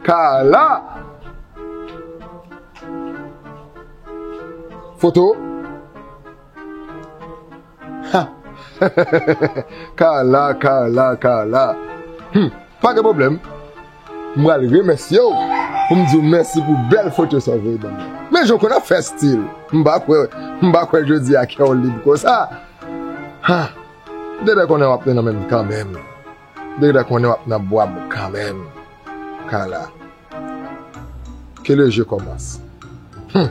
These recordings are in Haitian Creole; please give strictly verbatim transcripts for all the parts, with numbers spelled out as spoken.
Kala! Foto. Ha! Kala, Kala, Kala. Hmm, pa gen pwoblèm. M pral remèsye w pou m di w mèsi pou bèl foto sa w voye ban mwen. Men jan w konn ap fè stil. M pa kwè, m pa kwè jodi a kè w lib konsa. Ha! M te dwe konnen w ap nan men m kanmenm. M te dwe konnen w ap nan bwa m kanmenm. Kala. Que le jeu commence. Hmm.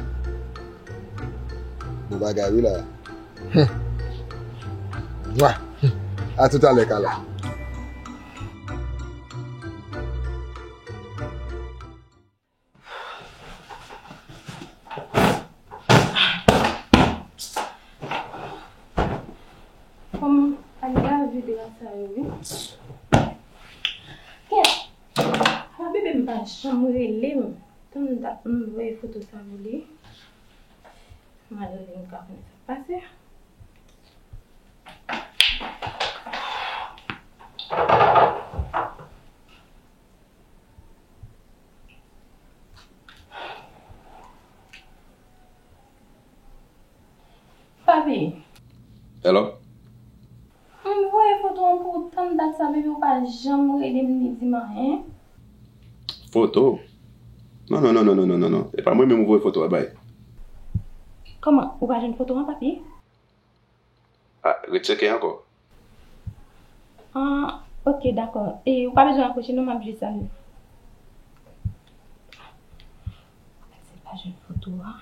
Bon bagay wi la. Hmm. Mwa. Hmm. A tout à l'heure, Kala. Kòman al lave dra sa yo, wi. Kèt! Ala bebe m pa janm rele m. Tann dat m voye foto sa pou li. M al rele m ka konnen sa k pase. Papi. Hello? M voye foto an pou ou tann dat sa, bebe, ou pa janm rele m ni di m anyen. Foto? Non, non, non. E pa mwen menm ou voye foto a bay. Kòman? Ou pa jwenn foto an, papi? Ah, retcheke ankò. Ah, ok, dakò. E ou pa bezwen akwoche non, m ap jis ale. Se pa jwenn foto a.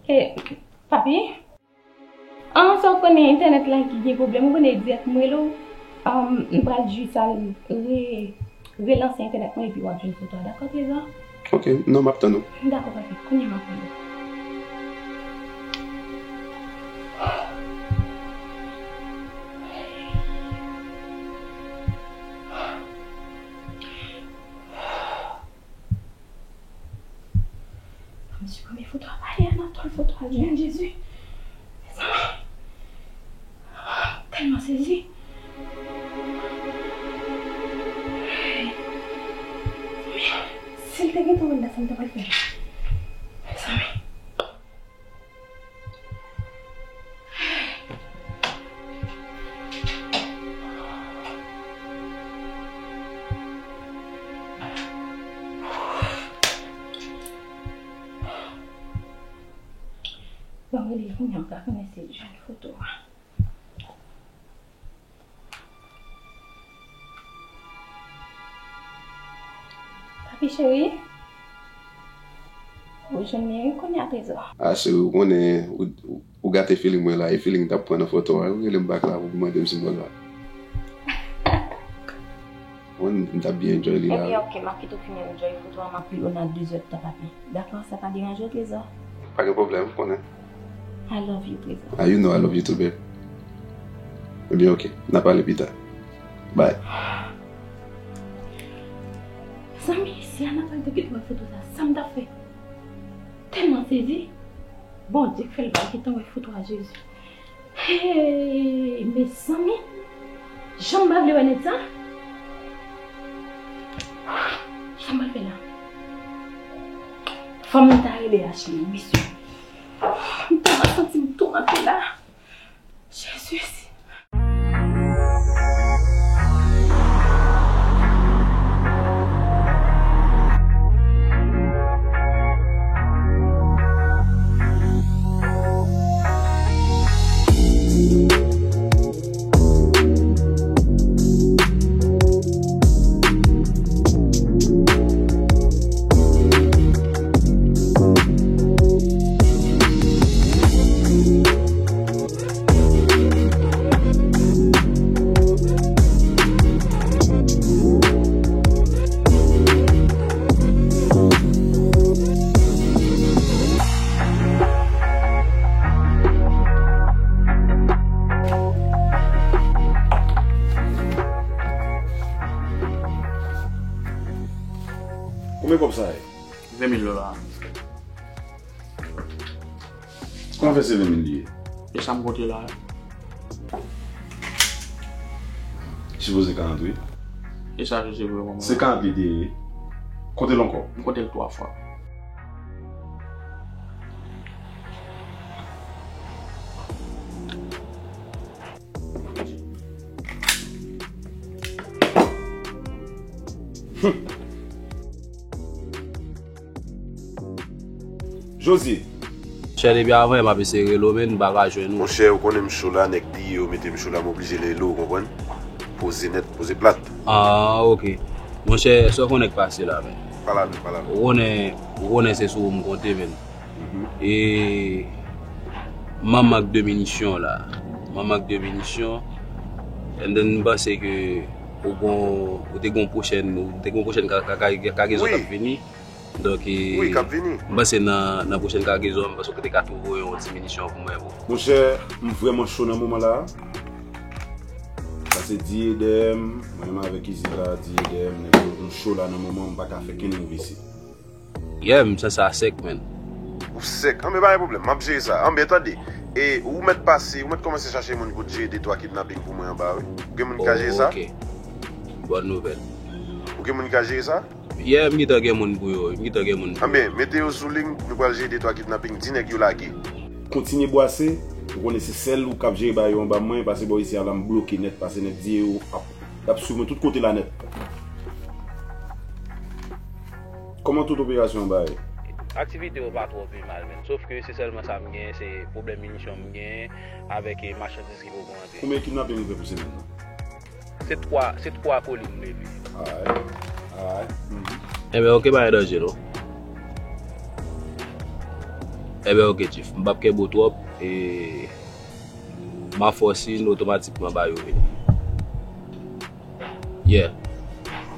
E, papi? Ah, sa w konnen entènèt la ki gen pwoblèm. Ou konnen dirèk m rele w. Ah, m pral jis al re, relanse entènèt mwen epi w ap jwenn foto a. Dakò, Trezò? Ok, non, m ap tann ou. Dakò, papi. Kounye a m ap rele w. Fò m siprime foto a, pa gen anatòl foto a, jwenn Jezi. Mezanmi. Tèlman sezi. Si l te gentan wè l la, sa m ta pral fè? Mezanmi. Bon, rele kounye a, m ka konnen se jwenn foto a. Papi cheri, ou jwenn li wi kounye a, Trezò. Ah, cheri, ou konnen, ou, ou, ou gate feeling mwen la, e feeling m t ap pran nan foto a, ou rele m back la pou mande m si mwen la. Mwen, m t ap byen enjoy li la. Ebyen, ok, m ap kite w fini enjoy foto a, m ap rele w nan de zè tan, papi. Dakò, sa pa deranje w, Trezò? Pa gen pwoblèm, ou konnen. I love you, Trezò. Ah, you know I love you too, babe. Ebyen, ok. N a pale pita. Bye. Mezanmi, si Anatòl te gentan wè foto sa, sa m t ap fè? Tèlman sezi. Bondye k fè l pa gentan wè foto a, Jezi. Hey, mezanmi. Jan m pa vle wè nèg sa. Sa m pral fè la? Fò m ta rele Ashley, wi, sè. M tèlman santi m toumante la. Jezi. Kòman fè se ven mil li ye? E sa m konte la. Sipoze karant wi. E sa sipoze vre kòman? Se karant li te ye. Konte l ankò. M konte l twa fwa. Jozye. Monchè, depi avan yè m ap eseye rele w, men m pa ka jwenn ou. Monchè, ou konnen m cho la, nèg di yo mete m cho la, m oblije rele w, ou konprann? Poze nèt, poze plat. Ah, ok. Monchè, sa w konnen k pase la, men. Pale avè m, pale avè m. Ou konnen, ou konnen se sou ou m konte, men. E m an mank de minisyon la. M an mank de minisyon. And then m panse ke ou gon, ou te gon pwochèn, ou te gon pwochèn ka, ka, ka, kagezon k ap vini. Donk, e, m panse nan, nan pwochèn kagezon an, m panse ou te ka tou voye yon ti minisyon pou mwen, bro. Monchè, m vrèman cho nan moman la. Sa se D J D M, mwen menm avèk Izi la, D J D M, nèg yo, nou cho la nan moman, m pa ka fè kenn move isit. Yeah, m sanse a sèk, man. Ou sèk. Anben, pa gen pwoblèm. M ap jere sa. Anben, tande. E, ou mèt pase, ou mèt kòmanse chache moun pou jere de twa kidnaping pou mwen anba, wi. Ou gen moun ki ka jere sa? Oh, ok. Bòn nouvèl. Ou gen moun ki ka jere sa? Yeah, m gentan gen moun pou yo, wi. M gentan gen moun pou yo. Anben, mete yo sou liy, nou pral jere de twa kidnaping, di nèg yo lage. Kontinye bwase, ou konnen se sèl ou k ap jere bagay yo anba mwen, pase bò isi a la, m bloke nèt, pase nèg di yo ap, y ap swiv mwen tout kote la nèt. Kòman tout operasyon an bay? Aktivite yo pa twò pi mal, menm. Sof ke se sèlman sa m genyen, se pwoblèm minisyon m genyen avèk, eh, machandiz ki poko rantre. Konbyen kidnaping ou fè pou semèn nan? Se twa, se twa koli m leve. Alright. Alright. Mhm. Enben, oke, pa gen danje, non. Enben, oke, Chief. M p ap kenbe w twòp, e m a fè w siy, otomatikman ba yo vini. Yeah.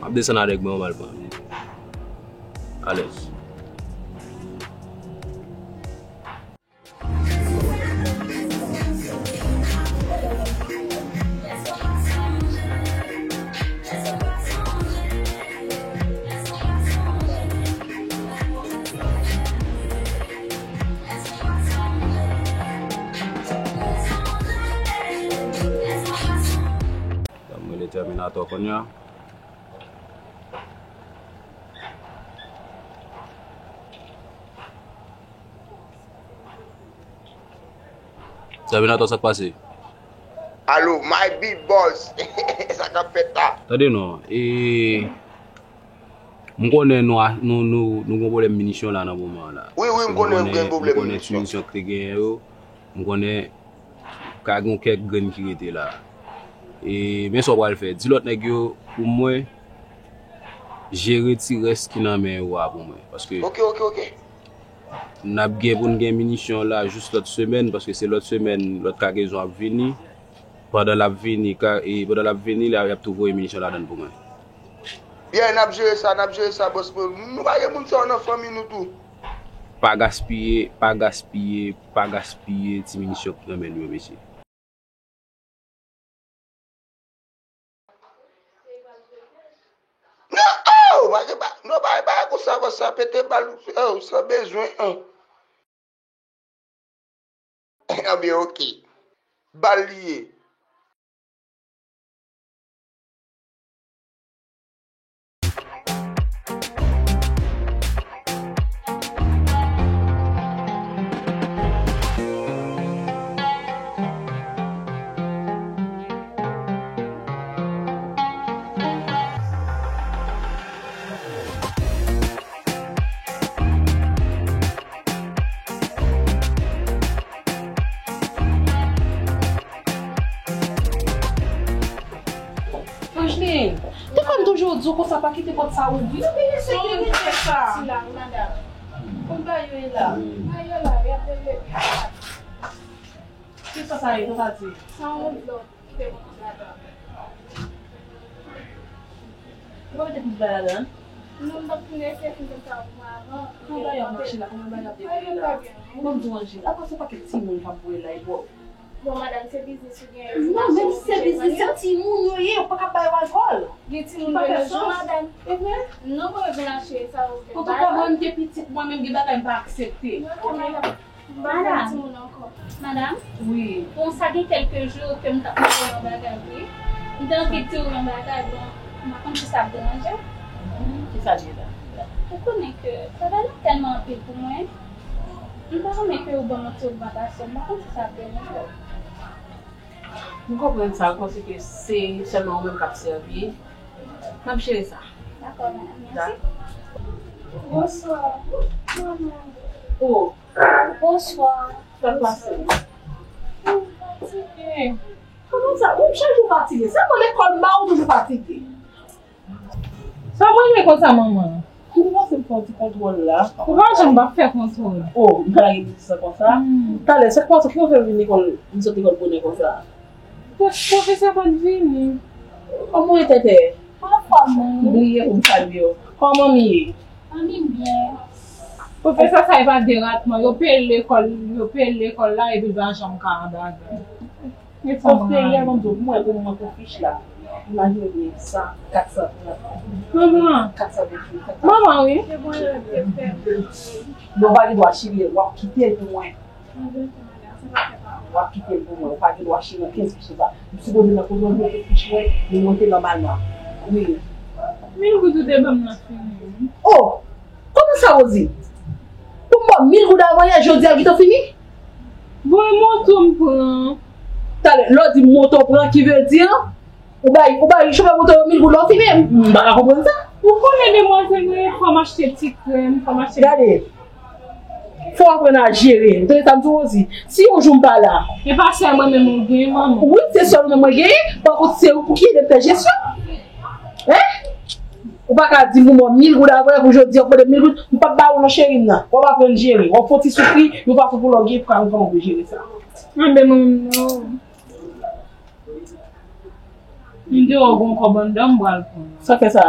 M ap desann avèk mwen, m al pran. Alèz. Ban m rele Terminator kounye a. Terminator, sa k pase? Alo, my big boss. Sa k ap fèt la? Tande non, e, m konnen nou a, nou, nou, nou gon pwoblèm minisyon la nan moman an la. Wi, wi, m konnen nou gen pwoblèm minisyon. M konnen ti minisyon ki te genyen yo, m konnen ka gen kèk grenn ki rete la. E, men sa w pral fè, di lòt nèg yo pou mwen jere ti rès ki nan men yo a pou mwen. Paske n ap gen pou n gen minisyon la jis lòt semèn, paske se lòt semèn, lòt kagezon ap vini. Pandan l ap vini, ka, e pandan l ap vini, la, y ap tou voye minisyon ladann pou mwen. Yeah, n ap jere sa, n ap jere sa, bòs mwen. Nou pa gen moun sa yo nan fanmi nou tou. Pa gaspiye, pa gaspiye, pa gaspiye ti minisyon ki nan men nou yo, mesye. Non, oh, pa gen pa, non, pa, pa konsa, konsa, pete bal, oh, san bezwen, an. Ebyen, oke. Bal li ye. Angeline, te konn toujou di w konsa pa kite pòt sa ouvri. Ou bliye sekirite sa. Ti la, madam. Konn bagay yo ye la. Bagay yo la, y ap devlope. Kisa sa ye, sa sa di? Sa yon lòt. Ou pa mete plis bagay ladan? Non, m p ap tounen, se fin konsa pou mwen avan. Kòman bagay ap mache la? Kòman bagay ap dewoule la? Ban m di w, Angeline, apa se yon pakèt timoun k ap bwè la, e bò? Bon, madanm, se biznis ou genyen. Non, menm si se biznis, se timoun yo ye, ou pa ka ba yo alkòl. Gen timoun yo nan jan, madanm. Non, mwen vin achte sa ou vin bay la. Antouka, mwen, m gen pitit, mwen menm, gen bagay m pa aksepte. Mwen konn madanm. Madanm. Madanm? Wi. Bon, sa gen kèlke jou ke m t ap mande w yon bagay, wi. M te anvi di w yon bagay, bon, m pa konn si sa ap deranje w. Ki sa l ye la? Ou konnen ke travay la tèlman anpil pou mwen. M ta renmen ke ou ban m yon ti ogmantasyon. M pa konn si sa ap deranje w. M konprann sa, m panse ke se sèlman ou menm k ap sèvi. M ap jere sa. Dakò, madanm. Mèsi. Bonswa, manman. Oh. Bonswa. Sa k pase? M fatige. Kòman sa? Ou chak jou fatige. Sèlman lekòl ba ou toujou fatige. Sa w manje konsa, manman? M panse m fè yon ti kontwòl la. Ou pa janm pa fè kontwòl. Oh, m pa lage pitit sa konsa. Hmm. Talè, sa k pase? Kòman w fè vin lekòl, vin sot lekòl bonè konsa? Pwofesè pa t vini. Kòman w ye, Tètè? Anfòm, manmi. M bliye pou m salye w. Kòman manmi ye? Manmi byen. Pwofesè sa e pa de ratman. Yo peye l lekòl, yo peye l lekòl la epi l pa janm ka anba. Kòb peye a, ban m di w, pou mwen, pou mwen, pou fich la, imajine byen, san, kat san trant. Manman. Kat san venntuit, kat san. Manman, wi. Bon, w pa gen dwa chire l, w ap kite l pou mwen. W ap kite l pou mwen, w pa gen dwa chire nan kenz fich sa. M sipoze nan kontwòl mete fich mwen, li monte nòmalman. Wi. Mil goud ou te ban m nan fini. Oh! Kòman sa, Rosie? Pou m ba w mil goud avanyè, jodi a gentan fini? Bon, e moto m pran. Talè, lè w di moto w pran, ki vle di, ou bay, ou bay chofè moto yo mil goud lè w fini? M pa ka konprann sa. Ou konnen demwazèl mwen, fò m achte ti krèm, fò m achte. Gade, fò w aprann a jere. Ou tande sa m di w, Rosie? Si yon jou m pa la. E pa sèl mwen menm ou gen, manman. Wi, se sèl ou menm mwen genyen. Pa kont se ou pou ki ede m fè jesyon. Hein? Ou pa ka di m ou ban mil goud avanyè pou jodi a, ou mande mil goud, m p ap ba ou non, cheri m nan. W ap aprann jere. W ap fè yon ti soufri, yon fason pou lògye, pou ka konn kòman pou jere sa. Anben mwen menm non. M te wè w gon kòb anndan, m pral pran. Sa fè sa?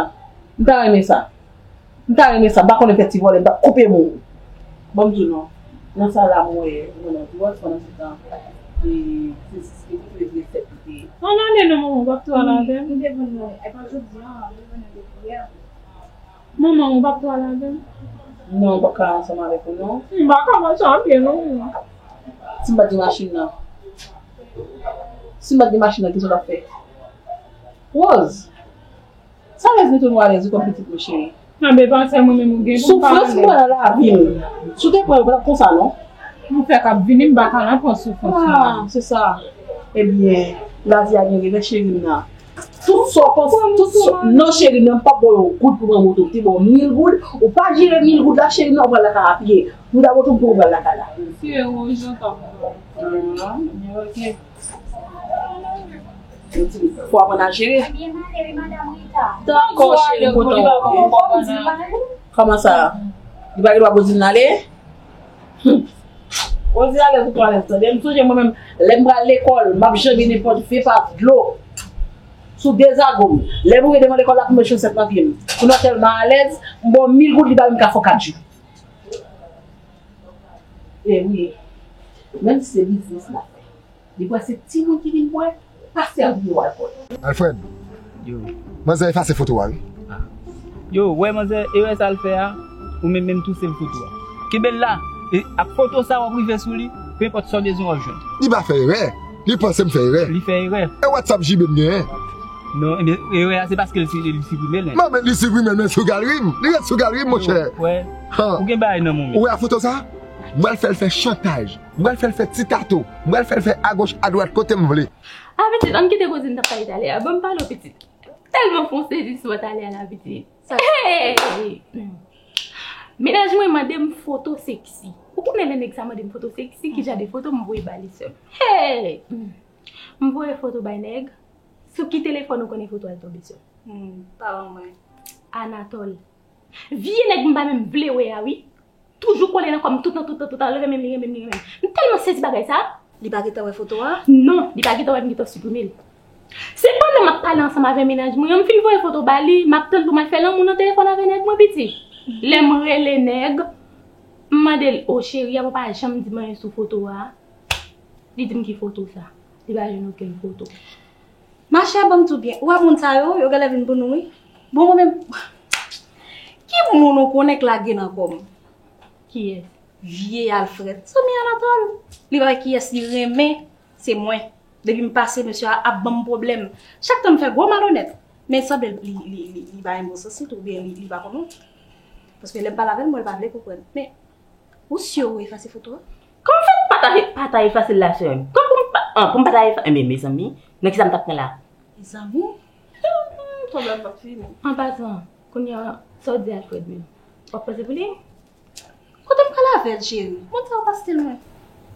M ta renmen sa. M ta renmen sa. M pa konnen fè ti vòlè, m t ap koupe mou. Ban m di w non. Nan sa la m wè, mwen nan dwòs pandan se tan. E se sis ke li te vle fèt li te. Ann ale non, manman, w p ap tou al avè m. M te vann mwen, e pa jodi a, m te vann mwen depi yè. Manman, ou p ap tou al avè m? Non, m p ap ka al ansanm avèk ou, non. M pa ka mache a pye, non. Si m pa t gen machin nan? Si m pa t gen machin nan, kisa w t ap fè? Rose, sa Rose mete nou alèz wi kòm pitit mwen cheri. Anben, pa sèl mwen menm ou gen pou m pa alèz. Soufrans m pran nan lavi m. Si w te pran yo, pa t ap konsa, non. M fèk ap vini, m pa ka nan pran soufrans mwen. Ah, se sa. Ebyen, lavi a gen revè cheri m nan. Tout sa w panse, tout sa, non cheri m nan, m p ap ba w yon goud pou pran moto. M te ba w mil goud, ou pa jere mil goud la cheri m nan, ou pral lakay a pye. Nou dabò tou pou ou pral lakay la. Fè ou jan w t ap fè. Ah, ok. Fò w aprann a jere. Dakò cheri m, kontan wè w. Kòman sa? Li pa gen dwa pou di n ale? Hum. Rosie alèz ou twò alèz, tande. M sonje mwen menm, lè m pral lekòl, m ap janbe nenpòt vye pav dlo sou de zago m. Lè m rive devan lekòl la, pou m met chosèt nan pye m. Pou nou tèlman alèz, m ba w mil goud, li pa menm ka fè kat jou. E wi, menm si se biznis l ap fè. Li kwè se timoun ki vin bwè, pa sèvi yo alkòl. Alfred, yo, manzè efase foto a, wi. Ah. Yo, wè manzè, erè sa l fè a, ou menm menm tou sèvi foto a. Kenbe l la, e ak foto sa w ap rive sou li, penpòt sa w bezwen w ap jwenn. Li pa fè erè, li panse m fè erè. Li fè erè. E WhatsApp J B m genyen? Non, ebyen, erè a se paske l si-, li siprime l. Non, men li siprime l, men sou galri m. Li ret sou galri m, monchè. Yo, wè. Ou gen bagay nan men w. Ou wè a foto sa? M pral fè l fè chantaj. M pral fè l fè ti tato. M pral fè l fè agoch, adwat, kote m vle. A pitit, ann kite koze n t ap pale talè a. Ban m pale w pitit. Tèlman fè w sezisman talè a la pitit. Hey! Mennaj mwen mande m foto seksi. Ou konnen lè nèg sa mande m foto seksi, ki jan de foto m voye ba li sè m. Hey! M voye foto bay nèg. Sou ki telefòn ou konnen foto a l tonbe sè m? Hmm, pa ban mwen. Anatòl. Vye nèg m pa menm vle wè a wi. Toujou kole nan kò m toutan, toutan, toutan, li renmen m, li renmen m, li renmen m. M tèlman sezi bagay sa. Li pa gentan wè foto a? Non, li pa gentan wè, m gentan siprime l. Se pandan m ap pale ansanm avè mennaj mwen an, m fin voye foto ba li, m ap tann pou m al fè lanmou nan telefòn avè nèg mwen pitit. Lè m rele nèg, m mande l, "O cheri, apa w pa janm di m anyen sou foto a?" Li di m ki foto sa. Li pa jwenn okenn foto. Machè, ban m di w byen. Ou wè moun sa yo, yo genlè vin pou nou, wi. Bon, mwen menm, ki moun ou konnen k lage nan kò m? Kiyès? Vye Alfred. Zanmi Anatòl. Li pa wè kiyès li renmen, se mwen. Depi m pase, mesye a ap ban m pwoblèm. Chak tan m fè gwo malonèt. Men sanble li, li, li, li pa gen bon sans li tou, oubyen li, li pa konnen. Paske lè m pale avè l, m wè l pa vle konprann. Men, ou si ou efase foto a? Kòman fè m pa ta, pa ta efase l la, sè m? Kòman pou m pa, an, pou m pa ta efase, enben, mezanmi, nan kisa m t ap pran la? Mezanmi? Pwoblèm p ap fini. An pasan, kounye a, sa w di Alfred menm? W ap panse pou li? Kote m pral avè l, cheri? Moun sa yo pa stil mwen.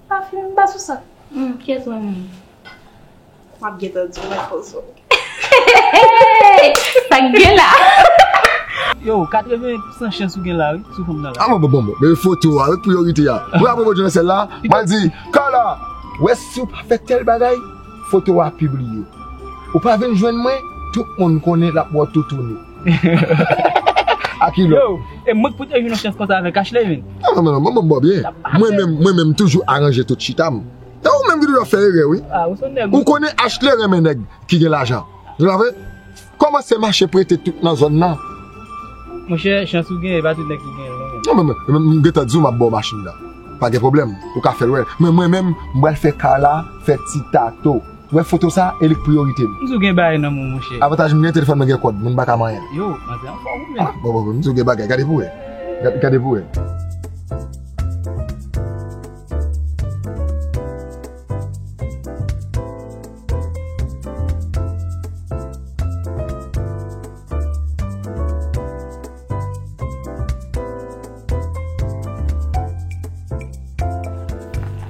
Pa fini, m pa sou sa. Hmm, kiyès mwen menm? M ap gentan di w, mèt poze w. Sa k gen la? Yo, katreven pousan chans ou gen la, wi, sou fanm nan la. Ah, bon, bon, bon, bon. Men foto a, wi, priyorite a. Mwen apre mwen di nan sèl la, mwen di, Carla, wè si w pa fè tèl bagay, foto a pibliye. Ou pa vin jwenn mwen, tout moun konnen l ap wè w toutouni. Akilò. Yo, e mwen k pou te jwenn yon chans konsa avèk Ashley, men. Non, non, non, non, mwen, mwen, mwen byen. Mwen menm, mwen menm toujou aranje tout chita m. E ou menm ki toujou ap fè erè, wi. Ah, ou se yon nèg. Ou konnen Ashley renmen nèg ki gen lajan. Ou pa vre? Kòmanse mache prete tout nan zòn nan. Monchè, chans ou gen, e pa tout nèg ki gen l, non. Non, men, men, men, m gentan di w m ap ba w machin nan. Pa gen pwoblèm, ou ka fè l wè. Men mwen menm, m pral fè Carla fè ti tato. Wè foto sa, e li k priyorite m. M di w gen bagay nan men w, monchè. Avantaj m gen, telefòn mwen gen kòd, moun pa ka manyen l. Yo, manzè anfòm ou menm. Ah, bon, bon, bon, m di w gen bagay, gade pou wè. Gade, gade pou wè.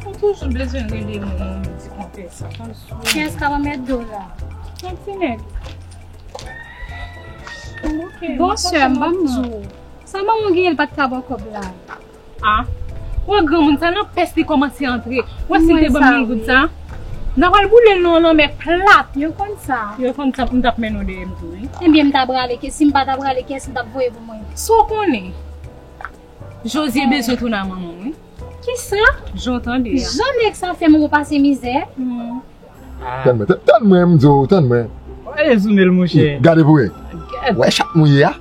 Ou toujou bezwen rele moun, moun di konpè sa. Kiyès k ap anmède w la? Yon ti nèg. Bon, sè m, ban m di w. Sa manman w genyen, l pa t ka ba w kòb la. Ah. Wè granmoun sa nan pès li kòmanse antre. Wè si l te ban m mil goud sa. N a pral boule l nan yon lanmè plat. Yo konn sa. Yo konn sa pou m t ap mennen w dèyè m tou, wi. Ebyen, m ta prale ke, si m pa ta prale, kiyès m t ap voye pou mwen? Sa w konnen? Jozye bezwen tounen a manman w, wi. Kisa? Jan w tande a. Jan nèg sa fè manman w pase mizè? Hmm. Ah. Tann mwen, tann, tann mwen, m di w, tann mwen. Wè, e zoome l, monchè. Gade pou wè. Gad. Wè chat mouye a?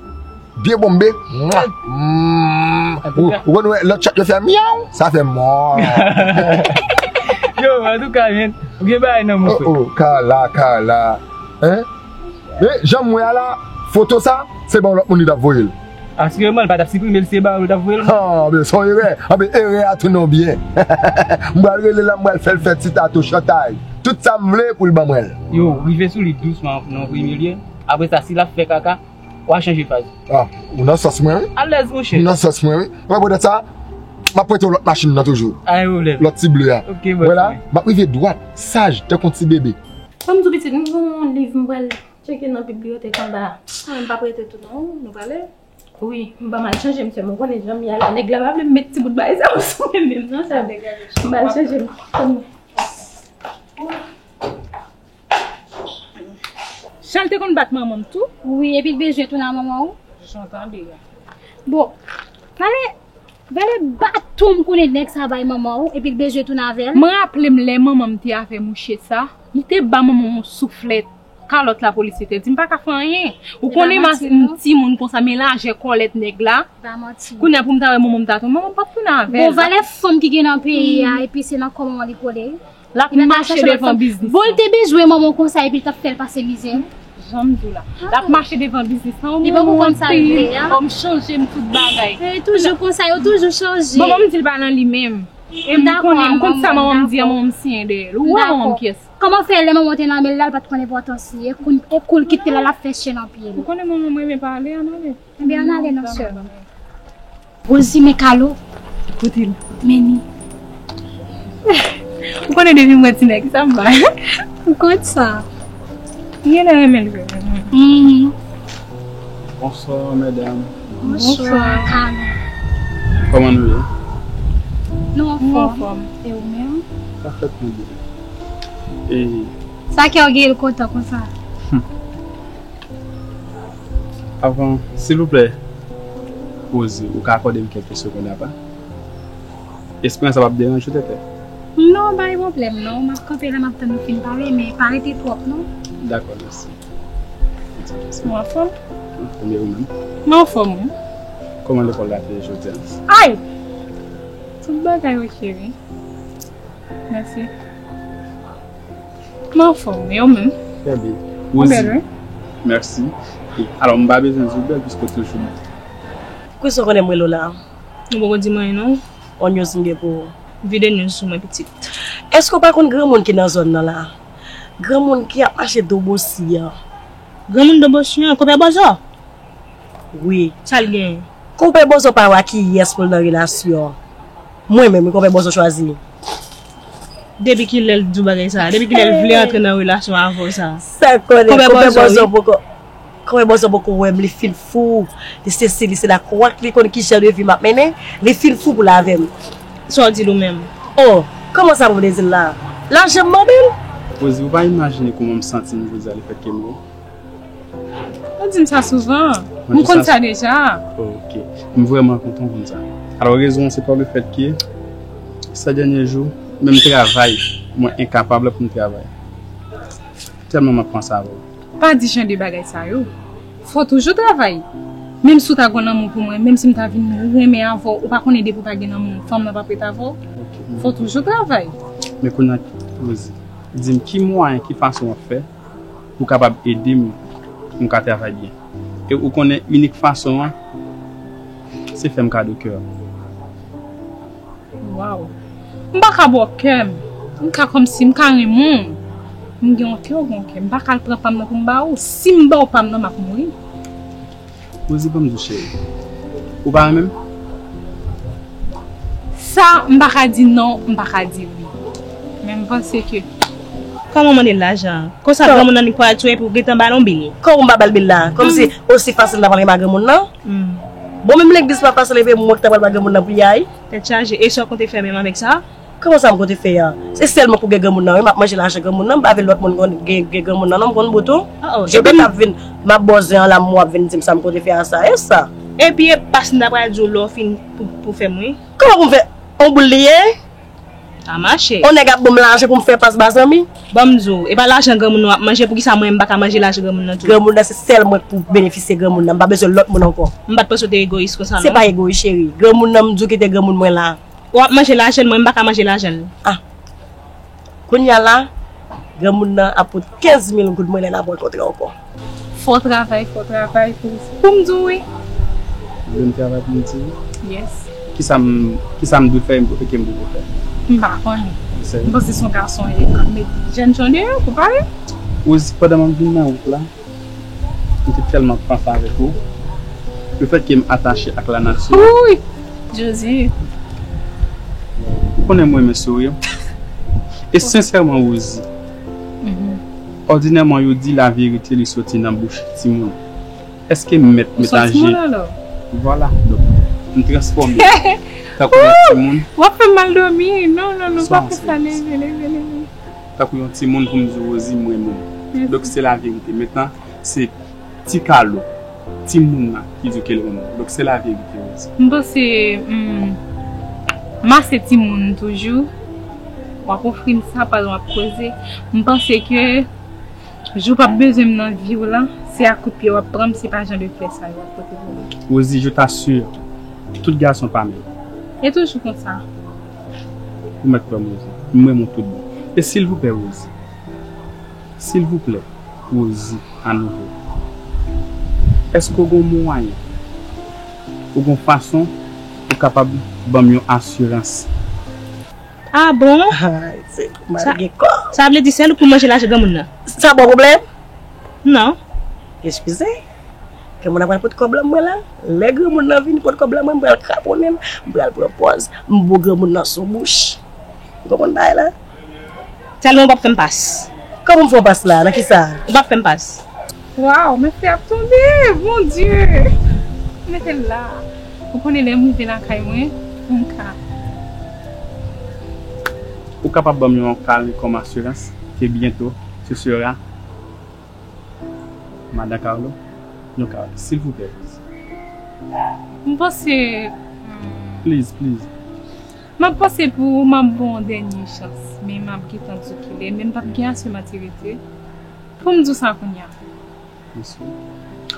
Byen bonbe. Mwa. Mm. Ou, ou konn wè lòt chat yo fè myaw? Sa fè mò. Yo, antouka, men, ou gen bagay nan mouch ou. Oh, oh, Carla, Carla. Hein? Men, jan m wè a la, foto sa, se ba yon lòt moun li t ap voye l. Asirèman, li pa t ap siprime l, se ba yo li t ap voye l. Ah, men, se yon erè. Ah, men, erè a tounen w byen. M pral rele l la, m pral fè l fè ti tato chantay. Tout sa m vle pou l ban mwen l. Yo, rive sou li dousman nan premye lye. Apre sa, si l ap fè kaka, w a chanje faz. Ah, ou nan sòs mwen, wi. Alèz, monchè. Ou nan sòs mwen, wi. Mwen, poutèt sa, m ap prete w lòt machin nan toujou. Pa gen pwoblèm. Lòt ti ble a. Ok, bòs mwen. Vwala, m ap rive dwat, saj, tankou yon ti bebe. Ban m di w pitit, m gen yon liv m pral tcheke nan bibliyotèk anba a. Mwen, m p ap rete tou non, nou prale. Wi, m ban m al chanje m sèm, ou konnen jan m ye a la, nèg la pa vle m met ti bout bagay sa yo sou mwen menm non sèm. M ba l chanje m. Jan l te konn bat manman m tou. Wi, epi l bezwen tounen a manman w. Jan w tande a. Bon, pale, pale baton m konnen nèg sa bay manman w, epi l bezwen tounen avè l. M raple m lè manman m te avè mouche sa, li te ba manman m yon souflèt. Kalòt lapolis li te di m pa ka fè anyen. Ou konnen m timoun konsa, men lajè kòlèt nèg la. Kounye a pou m ta wè manman m ta tounen, manman m p ap tounen avè l. Bon, valè fanm ki gen nan peyi a, epi se nan kò manman li kole. L ap mache devan biznis. Bon, l te bezwen manman konsa, epi l t ap fè l pase mizè. Jan m di w la. L ap mache devan biznis lan. Li poko konn sa l vle a. Òm chanje m tout bagay. E toujou konsa, yo toujou chanje. Bon, manman m di l pa nan li menm. E m konnen, m konn sa manman m di a, manman m siyen dèyè l. Ou wè manman m kiyès? Kòman fè lè manman w te nan men l la, l pa t konn enpòtans li? E kou, e kou l kite l la, l ap fè chèn an pye l. Ou konnen manman m renmen pale, ann ale. Ebyen, ann ale non, sè m. Rosie, men Kalo. Kote l? Men li. Ou konnen depi m wè ti nèg sa, m bay. Ou konn sa. M genlè renmen l vre, vre. Mhm. Bonswa, medam. Bonswa, Kalo. Kòman nou ye? Nou anfòm. E ou menm? Sa fèt nou byen. E sa kè w gen l kontan konsa? Avan, silvouplè, Rosie, ou ka akòde m kèlke segonn apa? Esperans ap ap deranje w tètè. Non, pa gen pwoblèm non. M ap kanpe la, m ap tann nou fin pale, men pa rete twòp non. Dakò, mèsi. Ou anfòm? Anfòm, e ou menm? M anfòm, wi. Kòman lekòl la te ye jodi a? Ay! Tout bagay wi, cheri. Mèsi. Mwen anfòm, e ou menm? Trè byen. Ou bèl, wi. Mèsi. Alò, m pa bezwen di w bèl, piske w toujou bèl. Kisa w konnen m rele w la? Ou poko di m anyen, non. On news m gen pou ou. Vide news sou mwen, pitit. Èske w pa konn granmoun ki nan zòn nan la? Granmoun ki ap mache do bosi an. Granmoun do bosi an, konpè Bòzò? Wi. Sa l genyen? Konpè Bòzò pa wè kiyès pou l nan relasyon. Mwen menm, wi, konpè Bòzò chwazi. Depi kilè l di w bagay sa? Depi kilè l vle antre nan relasyon avè w sa? Sa konnen, konpè Bòzò poko, konpè Bòzò poko wè m, li fin fou. Li sesi, li sela, kwak li konn ki jan de vi m ap mennen, li fin fou pou l avè m. Sa w di l ou menm? Oh, kòman sa pou m te di l la? Lajan m mande l? Rosie, ou pa imajine kòman m santi m jodi a lefètke m wè w. Ou di m sa souvan. M konn sa deja. Ok. M vrèman kontan w konn sa. Alò, rezon an se pa lefètke sa dènye jou, menm travay, mwen enkapab pou m travay. Tèlman m ap panse avè w. Pa di jan de bagay sa yo. Fò w toujou travay. Menm si w ta gen lanmou pou mwen, menm si m ta vin renmen avè w, ou pa konnen depi w pa gen lanmou, fanm nan p ap ret avè w. Ok. Fò w toujou travay. Men kounye a, Rosie, di m ki mwayen, ki fason w ap fè pou w kapab ede m pou m ka travay byen. E ou konnen inik fason an, se fè m kado kè w. Waw. M pa ka ba w kè m. M ka kòmsi m ka renmen w. M gen yon kè, w gen yon kè. M pa ka al pran pa m nan pou m ba ou. Si m ba w pa m nan, m ap mouri. Rosie, ban m di w cheri. Ou pa renmen m? Sa, m pa ka di non, m pa ka di wi. Men m panse ke. Kòman w mande l lajan? Konsa granmoun nan li pral tchwe epi w gentan ba l yon bil. Kòman m pa ba l bil la? Kòmsi osi fasil la pral gen ba granmoun nan? Hmm. Bon, menm legliz pa fasil epi mwen ki ta pral ba granmoun nan priyay. Tèt chaje. E sa w konte fè menm avèk sa? Kòman sa m konte fè a? Se sèlman pou gen granmoun nan, wi, m ap manje lajan granmoun nan, m pa vle lòt moun konn gen, gen granmoun nan, non, m konn bout ou. Oh, oh. Je epi m t ap vin, m ap bòzè an la, m w ap vin di m sa m konte fè a sa, e sa? Epi e pas m ta pral di w lè w fin pou, pou fè m, wi. Kòman pou m fè? On boul li ye? A mache. On nèg ap ban m lajan pou m fè pas ba zanmi? Ban m di w, e pa lajan granmoun nan w ap manje, poukisa mwen m pa ka manje lajan granmoun nan tou? Granmoun nan se sèl mwen k pou benefisye granmoun nan, m pa bezwen lòt moun ankò. M pa t panse w te egoyis konsa, non. Se pa egoyis, cheri. Granmoun nan m di w ki te granmoun mwen la. W ap manje lajan l, mwen m pa ka manje lajan l. Ah. Kounye a la, granmoun nan ap pot kenz mil goud mwen lè n ap rankontre ankò. Fò w travay, fò w travay pou, pou m di w wi. Ou vle m travay pou m di wi? Yes. Kisa m, kisa m dwe fè, e ke m poko fè? M pa konnen. M panse se yon gason e k ap met jèn jan deyò pou pale. Rosie, pandan m ap vin nan wout la, m te tèlman panse avèk ou. Lefètke m atache ak lanati. Wouy! Josie. Ou konnen mwen renmen souri w. E sensèman, Rosie, mhm, òdinèman, yo di laverite, li soti nan bouch timoun. Èske m mèt met aje? Ou se yon timoun alò? Vwala. Donk, m transfòme tankou yon timoun. W ap fè m mal dòmi. Non, non, non, pa fè sa. Leve, leve, leve. Tankou yon timoun pou m di w, Rosie, m renmen w. Mèsi. Donk, se laverite. Mentnan, se Ti Kalo, timoun nan ki di w ke l renmen w. Donk, se laverite, Rosie. M panse, hmm, m ase timoun toujou. W ap ofri m sa, pandan w ap koze. M panse ke jou w p ap bezwen m nan vi w lan, se a kout pye w ap pran m, se pa jan de flè sa yo w ap pote pou mwen. Rosie, je t'assure, tout gason pa menm. E toujou konsa. Ou mèt kwè m, Rosie. M renmen w tout bon. E silvouplè, Rosie. Silvouplè, Rosie, anouvo. Èske w gon mwayen, ou gon fason, ou kapab ban m yon asirans? Ah bon? Ay, se mal gen kò. Sa vle di sèl ou pou manje lajan granmoun nan? Sa ba w pwoblèm? Non. Eskize. Granmoun nan pral pot kòb lan mwen la. Lè granmoun nan vini pot kòb lan mwen, m pral kraponnen l, m pral pran pòz, m bo granmoun nan sou bouch. Ou konprann bagay la? Sèlman ou p ap fè m pas. Kòman m fè w pas la? Nan kisa? Ou p ap fè m pas. Waw, men flè ap tonbe! Bondye! Mete l la. Ou konnen lè m rive lakay mwen, m ka. Ou kapab ban m yon kal kòm asirans ke byento ce sera Madan Carlo, yon kal, silvouplè, please. M panse, hmm, please, please. M ap panse pou ou, m ap ba w yon dènye chans, men m ap gentan di w kilè, men m p ap gen ase matirite pou m di w sa kounye a. Mèsi.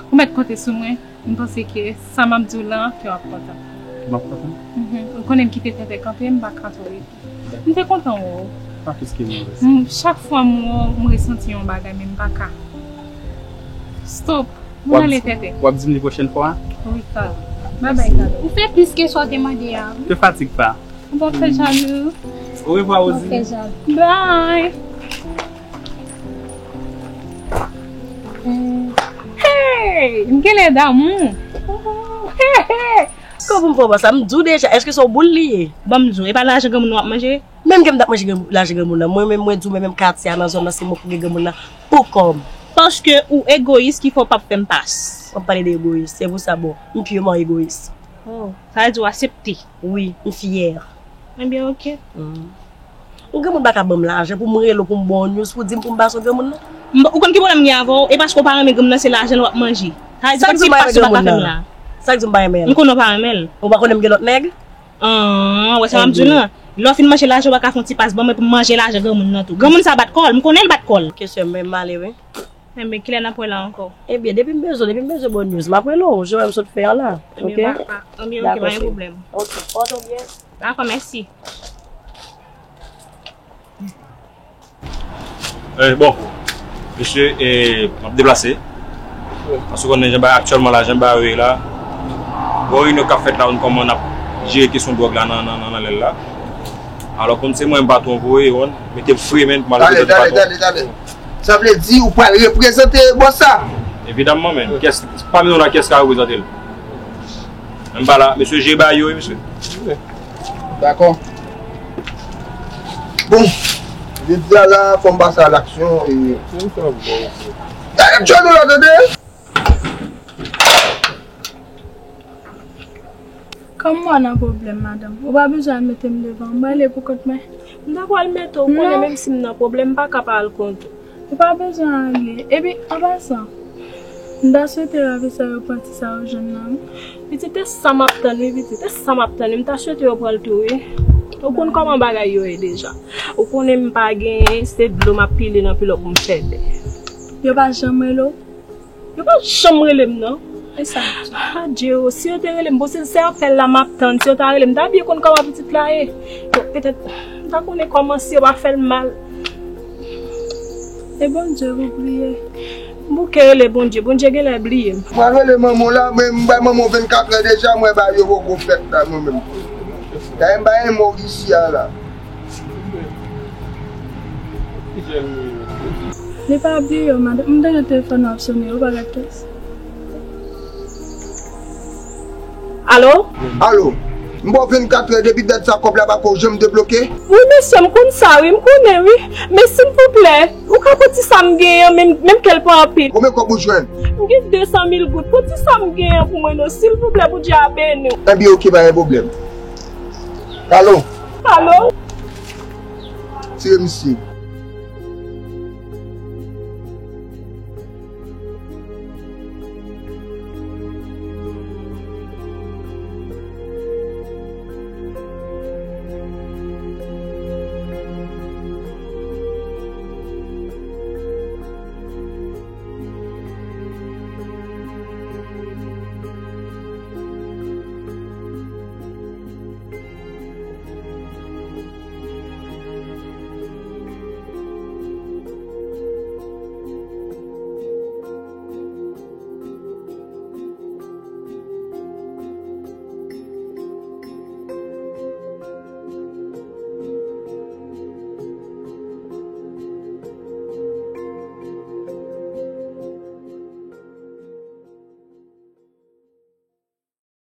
Ou mèt konte sou mwen, m panse ke sa m ap di w lan, kè w ap kontan. M ap tann. Mhm. Ou konnen m kite tenten kanpe, m pa ka twò rete. M te kontan wè w. Pa plis ke mwen. M, chak fwa m wè w, m resanti yon bagay, men m pa ka. Stop. Mwen ale tenten. W ap di m li pwochèn fwa? Wi, Carlo. Bye bye, Carlo. Ou fè plis ke sa w te mande a. Te fatig pa. Ou pa fè jalou. Orevwa, Rosie. Ou pa fè jalou. Bye. Hey! M genlè damou. Hey, hey! Kòman pou m fè w sa? M di w deja, èske se yon boul li ye? Ban m di w, e pa lajan granmoun nan w ap manje? Menm ke m t ap manje gran, lajan granmoun nan. Mwen menm, mwen di w, mwen menm katye a nan zòn nan, se mwen pou gen granmoun nan pou kò m. Paske ou egoyis ki fè w p ap fè m pas. W ap pale de egoyis, se pou sa, bon, m pyeman egoyis. Oh, sa vle di w aksepte? Wi, m fyè. Ebyen, oke. Mm. Yon granmoun pa ka ban m lajan pou m rele w, pou m ba w news, pou w di m pou m pase yon granmoun nan. M, ou konn ki pwoblèm m gen avè w? E paske w pa renmen granmoun nan, se lajan l w ap manje. Sa vle di, kòmsi l pa, se pa fè m la. Sa k di m pa renmen l? M konnen w pa renmen l. Ou pa konnen m gen lòt nèg? An, wè sa m ap di w lan. Lè w fin manje lajan, w pa ka fè yon ti pas ban mwen pou m manje lajan granmoun nan tou. Granmoun sa bat kò l, m konnen l bat kò l. Oke, sè m, men m ale, wi. Enben, kilè n ap wè la ankò? Ebyen, depi m bezwen, depi m bezwen bon news, m ap rele w, jan m sot fè an la. Enben, oke? Pa, pa, enben, oke, pa gen pwoblèm. Oke, pòte w byen. Dakò, mèsi. Eh, bon, mesye, eh, m ap deplase. Paske w konnen jan bagay aktyèlman la, jan bagay yo ye la. Gon reyinyon k ap fèt la, nou konn kòman n ap jere kesyon dwòg la nan, nan, nan, nan lè l la. Alò, kòm se mwen, m pa twò voye, w konn, mete m fre, menn, pou m al reprezante patwon. Tande, tande, tande. Sa vle di ou pral reprezante bòs sa? Evidamman, menn. Kiyès, pami nou la, kiyès ka reprezante l? Menm pa la, mesye, je ba yo, wi, mesye. Dakò. Bon, jodi a la, fò m pase a laksyon e. Gade djòl ou la, tande! Kòm mwen nan pwoblèm, madanm, ou pa bezwen al mete m devan, mwen ale pou kont mwen. M ta pral mete w konnen, menm si m nan pwoblèm, m pa ka pa al kont ou. Ou pa bezwen ale. Epi, an pasan, m ta swete ravisa yo pran ti sa yo jwenn nan, wi. Pitit, e sa m ap tann, wi, pitit. E sa m ap tann, wi. M ta swete yo pran l tou, wi. Ou konn kòman bagay yo ye deja. Ou konnen m pa genyen, se dlo m ap pile nan pilòp pou m fè bè. Yo pa janm rele w? Yo pa janm rele m, non. E sa? Adje, o, si yo te rele m, bon, se sèl apèl la m ap tann. Si yo ta rele m, m ta byen konn kòman pitit la ye. Bon, petèt, m ta konnen kòman si yo pa fè l mal. E Bondye pou priye. M bouke rele Bondye. Bondye genlè bliye m. Mwen rele manman w la, men m bay manman w vennkat è deja, mwen ba yo poko fèt la, mwen menm. Dayè m bay mò isi a la. Li pa bliye w, madanm. M tande telefòn nan ap sone, ou pa gad tèks. Alo? Alo? M ba w vennkat è depi dat sa kòb la pa ko janm debloke? Wi, mesye, m konn sa, wi, m konnen, wi. Men silvouplè, ou ka pran ti sa m genyen an, menm, menm ke l pa anpil. Konbyen kòb ou jwenn? M gen de san mil goud. Pran ti sa m genyen an pou mwen, non, silvouplè, Bondye a beni w. Enben, oke, pa gen pwoblèm. Alo? Alo? Tire misye.